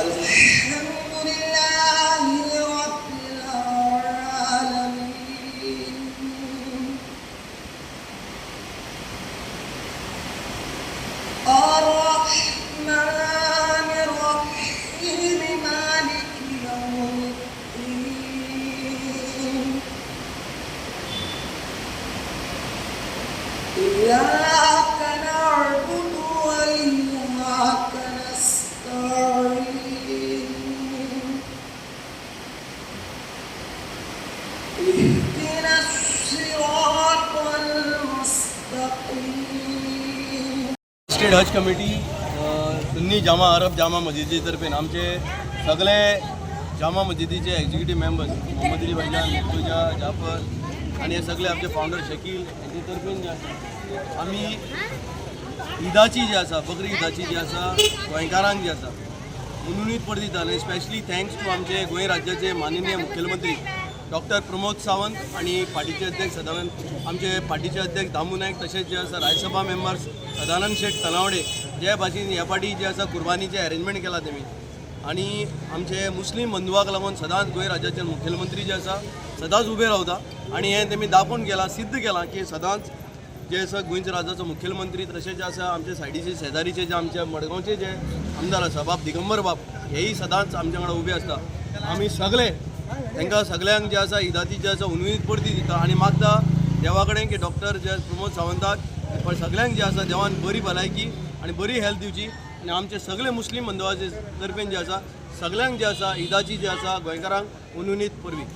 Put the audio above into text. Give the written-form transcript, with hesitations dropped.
الحمد لله رب العالمين. الرحمن الرحيم مالك يوم الدين. إياك نعبد وإياك نستعين. اهدنا الصراط المستقيم. State हज committee Sunni Jama अरब जामा मस्जिदी तर्फेन आमचे सगळे जामा मस्जिदीचे एक्झिक्युटीव मेंबर्स मोहम्मद अली भाईजान, मुर्तुजा, जाफर आनी हे सगळे आमचे फावंडर शकील हेंचे तर्फेन जे आसा आमी ईदाची जी आसा, बकरी ईदाची जी आसा, गोंयकारांक जी आसा उनुनीत परत दिता. आनी स्पेशली thanks to आमचे गोंय राज्याचे माननीय मुख्यमंत्री डॉक्टर प्रमोद सावंत आणि पार्टीचे अध्यक्ष सदानंद, आमचे पार्टीचे अध्यक्ष दामू नायक, तशेंच जे आसा राज्यसभा मेंबर्स सदानंद शेट तनावडे, जे भाशेन ह्या फावटी जे आसा कुर्बानीचें अरेंजमेंट केलां तेमी आनी आमचे मुस्लीम बंधुवाक लागून सदांच गोंय राज्याचे मुख्यमंत्री जे आसा सदांच उबे रावता आनी हें तेमी दाखोवन गेलां, सिद्ध केलां की सदांच जे आसा गोंयच्या राज्याचो मुख्यमंत्री, तशेंच जे आसा आमचे सायडीचे शेजारीचे जे आमचे मडगांवचे जे आमदार आसा बाब दिगंबर बाब, हेय सदांच आमच्या वांगडा उबे आसता. आमी सगळे तांकां सगळ्यांक जे आसा ईदाची जे आसा उन्मीत परती दिता आनी मागता देवा कडेन की डॉक्टर जे प्रमोद सावंताक पण सगळ्यांक जे आसा देवान बरी भलायकी आनी बरी हेल्थ दिवची आनी आमचे सगळे मुस्लीम बंधवाचे तर्फेन जे आसा सगळ्यांक जे आसा ईदाची जे आसा गोंयकारांक उनुनीत परबी.